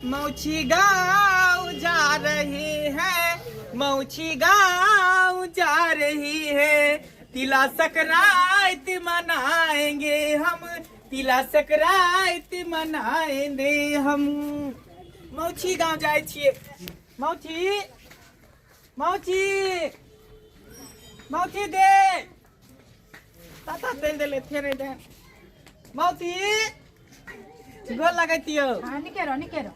मौछी गाँव जा रही है, मौछी गाँव जा रही है, तिला संक्रांति मनाएंगे हम, तिला संक्रांति मनाएंगे हम। मौछी गाँव जाइ छियै। मौछी, मौछी, मौछी दे ताता तेल देले थे दे। मौसी गोर लगैतियो। हाँ, निके रहो, निके रहो।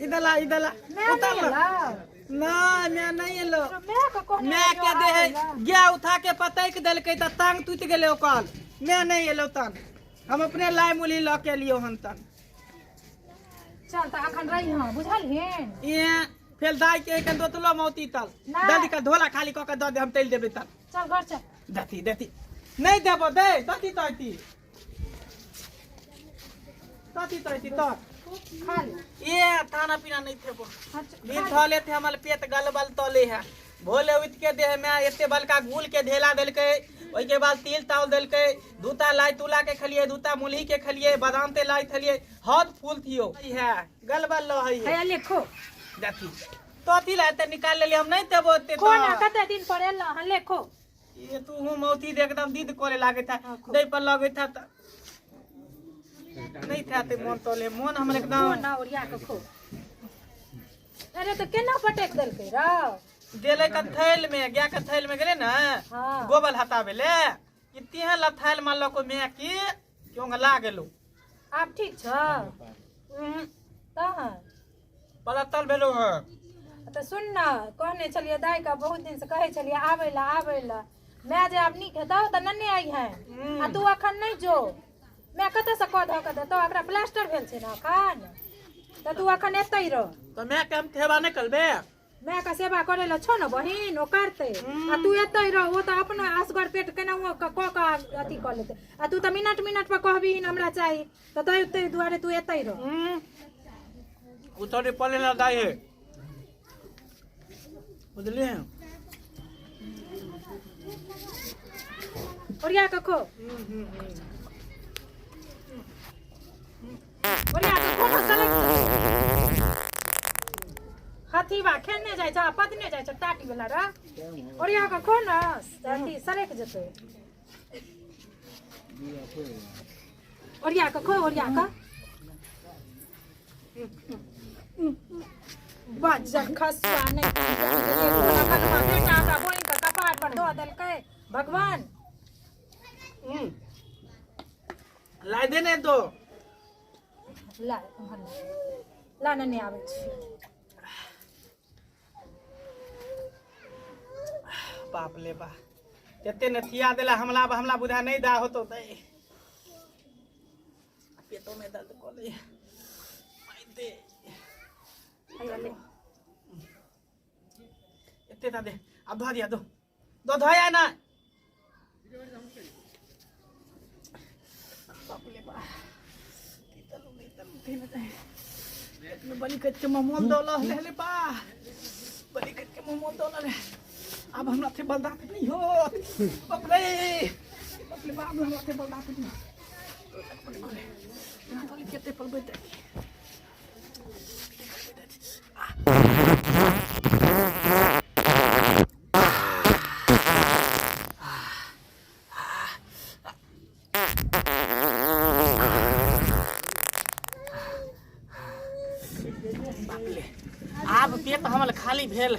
इधर ला, इधर ला। मैं उतर नहीं ला। एलो। ना, मैं नहीं एलो। तो मैं के कहने मैं एलो के दे है आबै ला। गया उठा के पतैक देलकै त टांग टूटि गेलै ओकर। मैं नहीं एलो तन, हम अपने लाई मुली ल के लियो हन तन। चल त अखन रही हँ, बुझलहिन? ए फेर दाई के एखन दोतलो मौती तल। ना। दादी का धोला खाली क के the they, हम तैल देबै तल। चल घर चल। दथी दथी नहीं देबो, दे दथी तैती तथी तैती त खा ले। ए खाना पीना नहीं थेबो। हाँ, दिन खा ले। थले थे हमर पेट गलबल तले है। भोले उठ के देह में एते बलका गुल के ढेला देलकै, ओहिके बाद तिल ताउल देलकै, दूता लाई तुला के खलिए, दूता मुलही के खलिए, बादाम ते लाई थलिए, हद फूल थियो है गलबल ल है। हैया ले खो। दथी तथी ला एते निकाल लेलिए, हम नहीं देबो एते। खो ना, त कते दिन पर एल हन, ले खो। ये तू हूँ मौती दे एकदम दीद करे लागे था, हाँ, खो। दे पर लगे था त नहीं था ते मन तोले मन हमर एकदम। खो ना, ओरिया के खो। अरे तो केना पटक देलकै रौ? देले का थैल में, गया के थैल में गेले ना। हाँ। गोबल हटाबे ले कि तिहे लथैल मारलो को मैं की क्यों ला गेलो। आब ठीक छ? तहन पलतल भेलो है। तऽ सुन न, कहने छलियै दाइ के, बहुत दिन से कहै छलियै आबै ला, आबै ला। माय जे आब नीक हेतौ तऽ नन्ने आई है, आ तू अखन नहीं जो। माय कतऽ से कऽ धऽ कऽ देतौ? एकरा प्लास्टर भेल छै ने अखन, तऽ तू अखन एतै रह। तऽ माय के हम थेबा नहीं करबे? माय के सेवा करे ला छौ ने बहिन, ओ करतै, आ तू एतै रह। ओ तऽ अपनो असगर पेट केनाहु कऽ कऽ अथी कऽ लेतै, आ तू तऽ मिनट मिनट पर कहबी हमरा चाही, तऽ ताहि दुआरे तू एतै रह। उतरे पले ना दाई है, बुझलिए? ओरिया के खो, ओरिया के खो ना। सलक हथी बा खेने जाइ छ, पदने जाइ छ टाटी वाला रा। ओरिया के खो ना, अथी सलक जेतै। ओरिया के खो, ओरिया के। बज्जर खसुआ नहीं बेटा, हमरा बहिन के कपार पर दऽ देलकै भगवान। ला दे ने तो। ला उम्हर ला, ला नन्हे, आबै छी। बाप ले बा, तेते ने थिया देला हमला, हमला बुझा नहीं दा होतो ते पेटो में दर्द कर ले दे। हैया ले। एते ता दे, अब धो दिया, दो दो धोया ना। बाप ले बा, तलु नहीं तलु थे ना पेट में बलि कट के ममोल दोला ले ले बा, बलि कट के ममोल दोला ले। अब हमरा थे बलदात नहीं हो। बाप रे बाप रे बाप, हमरा थे बलदात नहीं हो। केते पलबै आब पेट हमर खाली भेल।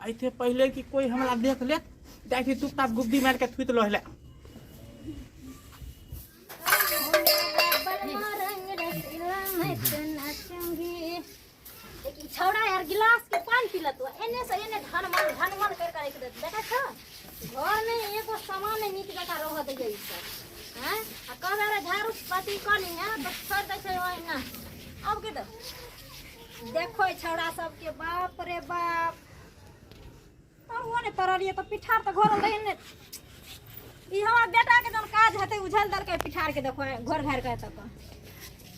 ऐसे पहले कि कोई हमरा देख लेत जाइ तू ताप गुब्दी मार के थुत लहले। छौड़ा यार गिलास के पानी पी लतो, एने से एने धन मन धन मन कर कर राखि देत। देखै छ, घर में एगो सामान नहीं नीक जकाँ रह दै ई सब। हैं आ कहबै रे झाड़ू पति कऽ ली है तऽ छोड़ि दै छै ओहिना। अब के दो देखो ई छौड़ा सबके, बाप रे बाप। तरुओ नहि तरलियै तऽ पिठार तऽ घोरल रहै ने। ई हमर बेटा के जौन काज हेतै उझल देलकै पिठार के। देखो घोर घारि के तक।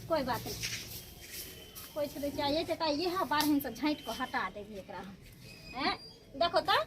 कोई बात नहीं, कोई छै चाहिए तऽ इएह बाढ़नि से झाँटि कऽ हटा देबही एकरा हम। हैं देखो तऽ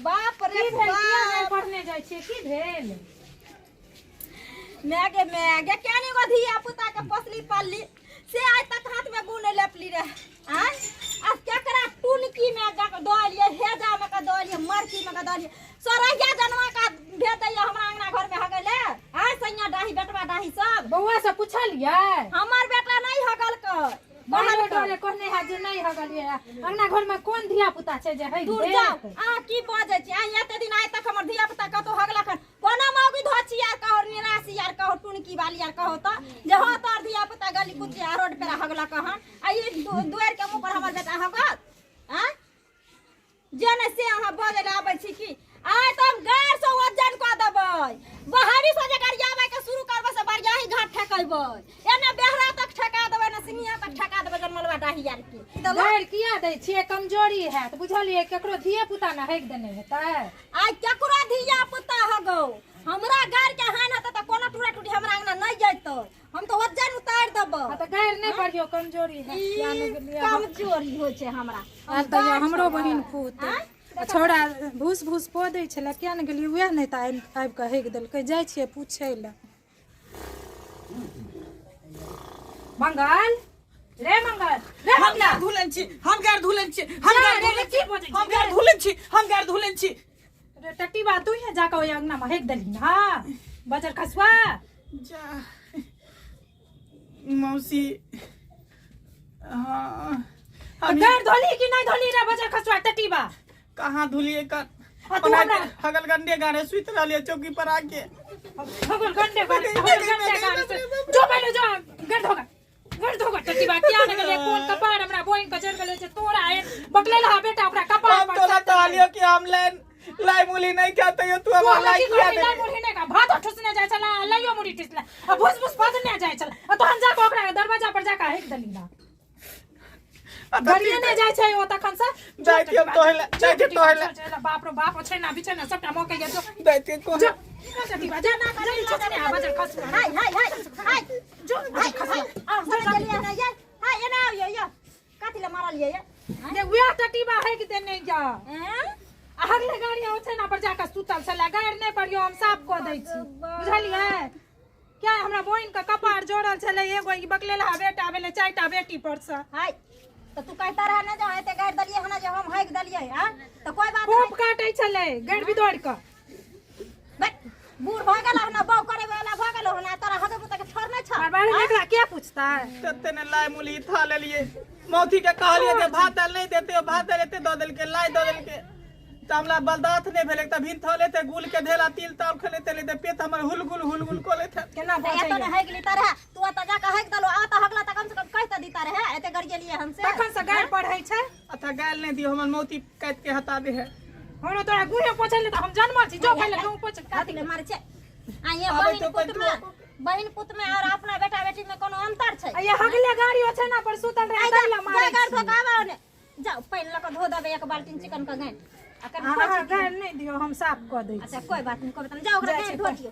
बाप रे की भेल किया नहि बाप पढ़ने जाइ छियै की भेल मैं गे मैं गे केनी गो धिया पुता के पोसली पालली से आइ तक हाथ में गुण लेपली रहे आय आ केकरा टुनकी में जा के दऽ एलियै हेजा में के दऽ एलियै मरकी में के दऽ एलियै सोरहिया जनवा का भेज दैया हमरा अंगना घर में हगैले आय सैया डाही बेटवा डाही सब बौआ से पुछलियै हमर बेटा नहीं हगल के मारो डरे कहने है जे नहीं हगलियै अंगना घर में कोन धिया पुता छै जे है दूर जाओ अहाँ की बजै छी अहाँ एते दिन आइ तक हमर धिया पुता कतौ हगलक हन कोना मौगी धोची यार कहो निराशी यार कहो टुनकी वाली यार कहो तऽ जे हँ तोहर धिया पुता गली कुची आ रोड पर हगलक हन आ ई दुआरि के मुँह पर हमर बेटा हगत आँय जे नहि से अहाँ बजै लए आबै छी की आइ तऽ हम गाड़ से वजन कऽ देबै बहरी से जे गरियाबै के शुरू करबै से बरियाही घाट ठेकेबै एने बेहरा तक ठेका देबै ने सिंघिया तक ठेका देबै जनमलवा डाही आर के तऽ गारि किया दै छियै कमजोरी हैत बुझलियै केकरो धिये पुता ने हेक देने हेतै आइ केकरो धिया पुता हगौ हमरा गाड़ के हानि हेतै तऽ कोनो टूरा टूटी हमरा अंगना नहि जैतै हम तऽ वजन उतारि देबै आ तऽ गारि नहि पढ़ियौ कमजोरी हैत किया नहि ई गेलियै कमजोरी होइ छै हमरा आब तऽ यऽ हमरो बहिन पूत आ छौड़ा भूस भूस पो दै छलै किया नहि गेलियै उएह नहि तऽ आबि कऽ हेक देलकै जाइ छियै पूछै लए मंगल रे मंगल रे हम मंगला गार धुलन छी हम गार धुलन छी हम जा गार रे, धुलन की छी बजै छी? हम गार धुलन छी हम गार धुलन छी रे टट्टी बा तू ही जाके ओहि अंगना में हेक देलही हाँ बजर खसुआ जा मौसी हाँ हम गार धोली कि नहीं धोली रे बजर खसुआ टट्टी बा कहाँ धुलिए कर आ तू हमरा- हगल गंडे गाने सुइत रहलिए चौकी पर आके भगवान गंडे गाने भगवान गंडे गाने से जो पहले जो गार धोगा गार धोगा टट्टी बा क्या ने गेले कोन कपार हमरा बोइन के चढ़ गेले जे तोरा ए बकले लहा बेटा ओकरा कपार हम पर तोरा कहलियो कि हम लाइन लाई मूली नहीं खाते हो तू तू हमरा हमरा लाई की खिया करबी दे लाई मुरही नहि खा भातो ठुसने जाइ छला आ लाइयो मुरही ठुसला आ भूस भूस पदने जाइ छला आ तहन जाके ओकरा दरवाजा पर जाके हेक देली ना गरिए नहि जाइ छै ओ तखन से जाइ छी हम तोहले जाइ छी तोहले बाप रो बाप छै ना बिछै ना सबटा मौके ये जो जाइ छी को जो टट्टी बा जा ना जा ठुसने आ बजर खस हाय हाय हाय हाय जो हाय हाय आ सब गेलियै ना ये हाय एना आबियो ये कथी लए मारलियै ये जे वएह टट्टी बा हेक देने जा हैं आ हगले गाड़ी छै ना पर जाके सुतल छला गाड़ी नहि पड़ियो हम साफ कऽ दै छी बुझलियै क्या हमरा बहिन के कपार जोड़ल छलै एगो ई बकलेलहा बेटा भेलै चारिटा बेटी पर से हाय तऽ तू कहता रहे ना जे एते गाड़ि देलियै हन जे हम हेक देलियै हां तऽ कोई बात पोप काटै छलै गाड़ि बिदोड़ कऽ नहीं बूढ़ भऽ गेल हन बहू करे वाला भऽ गेल हन तोरा हगे पुता के छोड़ नहि छ हमर बारे में एकरा के पूछतै तते ने लाई मूली था लेलिए मौसी के कहलिए जे भात दाल नहीं देते भात दाल एते दऽ देलकै लाई दऽ देलकै तऽ हमरा बर्दाश्त नहि भेलै तऽ भिन थऽ लेते गुल के धेला तिल ताल खेलेते लेते पेट हमर हुलगुल हुलगुल कऽ लेते केना एतऽ ने बचैया हेक लीता रहे तू ओतऽ जाके हेक देलहो आ तऽ हगला तऽ कम से कम कहि तऽ दीता रहे एते गरियलियै हम से तखन से गाड़ि पढ़ै छै अच्छा गालि नहि दियौ हमर मौती काटि के हटा दे है हमरो तोरा गुहे पोछै ले तऽ हम जनमल छी जो पहिले गहूँ पोछ कथी ले मारै छै आ ये आबै बहिन तऽ पुत पैंतरो में बहिन पुत में और अपना बेटा बेटी में कोनो अंतर छै आ ये हगले गाड़ी ओछै ना पर सुतल रहे आइ तै जा ला मारै जा गाड़ छी। धो के आबऽ ओने जाउ पानि लऽ कऽ धो देबै एक बाल्टीन चिकन के गाँठि आ कनि अहाँ गाड़ि नहि दियौ हम साफ कऽ दै छी अच्छा कोई बात नहीं कोई बात नहीं जाओ ओकरा जाइ छी गाँठि धो दियौ।